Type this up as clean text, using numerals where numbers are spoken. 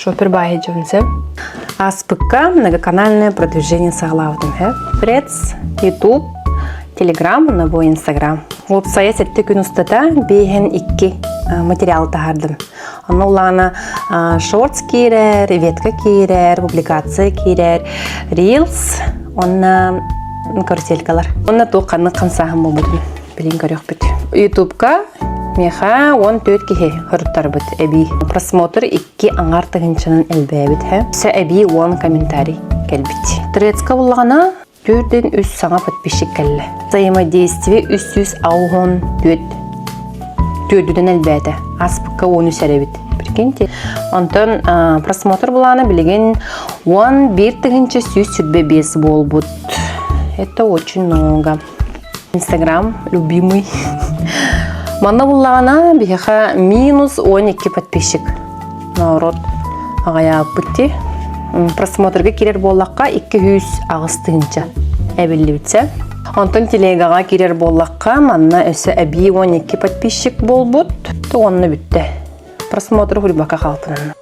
Шопер баайы дьонсэ. Ааспыкка многоканальное продвижение саҕалаабытым һэ. Threads, YouTube, Telegram, уонна бу Instagram. Уопсайа сэттэ күн устата биэһэн икки материал таһаардым. Онно улаана шортс киирэр, ветка киирэр, публикация киирэр, reels, онна каруселькалар. Онна туох ханнык хамсааһын буолбутун билин көрүөхпүт. Ютубка миэхэ 14 киһи хоруттарбыт эбии. Просмотр икки аҥар тыһыынчанан элбээбит һэ. Өссө эбии 10 комментарий кэлбит. Трецка буллаҕына Төрдүн үс саҥа подписчик кэллэ. Взаимодействие 364 төрдүнэн элбээтэ. Аспыкка 13 эрэбит. Прикиньте. Онтон просмотр былаана билигин 11 125 буолбут. Это очень много. Инстаграм любимый. Манна буллаҕына биһиэхэ минус 12 подписчик. Народ аҕайааппыт дии. Просмотрга киирэр буоллахха 208 тыһыынча эбиллибитсэ. Онтон телегаҕа киирэр буоллахха манна өссө эбии 12 подписчик буолбут. Онно бүттэ. Просмотр хурбака хаалтынан.